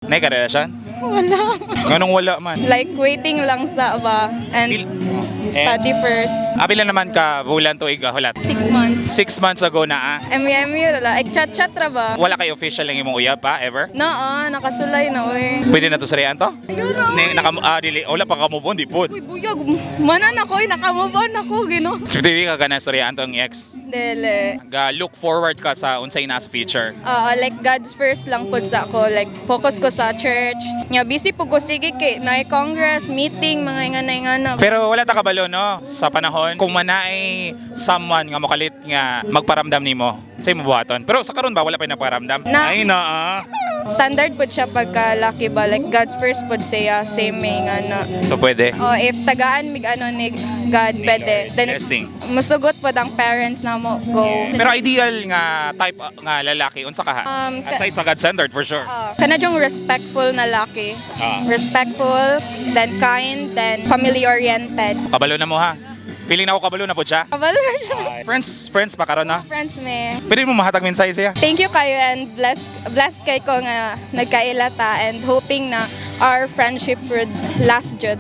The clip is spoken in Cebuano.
Nay ka relasyon? Wala. Nganong wala man? Like, waiting lang sa ba and study first. Apila naman ka bulan, tuig, hulat? 6 months. 6 months ago na ah. MU ra. Like, chat-chat ra ba? Wala kay official ang imong uyab pa ever? Na ah, nakasulay na oy. Pwede na to sarian to? Ayun na. Ni, naka, dili, wala pa ka move on, di pod. Uy, buyag. Manan ako, oy, nakamove on ako, gino. Dili ka gana sarian to ang ex. Dili. Ga look forward ka sa unsay na sa future. Oo, like God's first lang pud sa ako. Like focus ko sa church. Nya busy pud ko, sige kay naay congress, meeting, mga ingana ingana. Pero wala ta kabalo, no, sa panahon kung manaay someone nga mokalit nga magparamdam nimo. Say mo buhaton. Pero sa karon ba wala pa nagparamdam? Na. Ay na ah. Standard pud siya pagka laki ba, like God's first pud siya, same may ingana. So pwede. Oh, if tagaan mig ano ni God, Ni pwede. Lord. Then Blessing. musugot pod ang parents na mo go. Pero ideal nga type nga lalaki unsa ka ha? Aside sa God-centered for sure. Kana yung respectful na laki. Respectful, then kind, then family oriented. Kabalo na mo ha. Feeling na ako kabalo na po siya. Kabalo na siya. Friends, friends pa karon na. Friends me. Pwede mo mahatag mensahe siya. Thank you kayo and blessed blessed kay ko nga nagkaila ta and hoping na our friendship would last jud.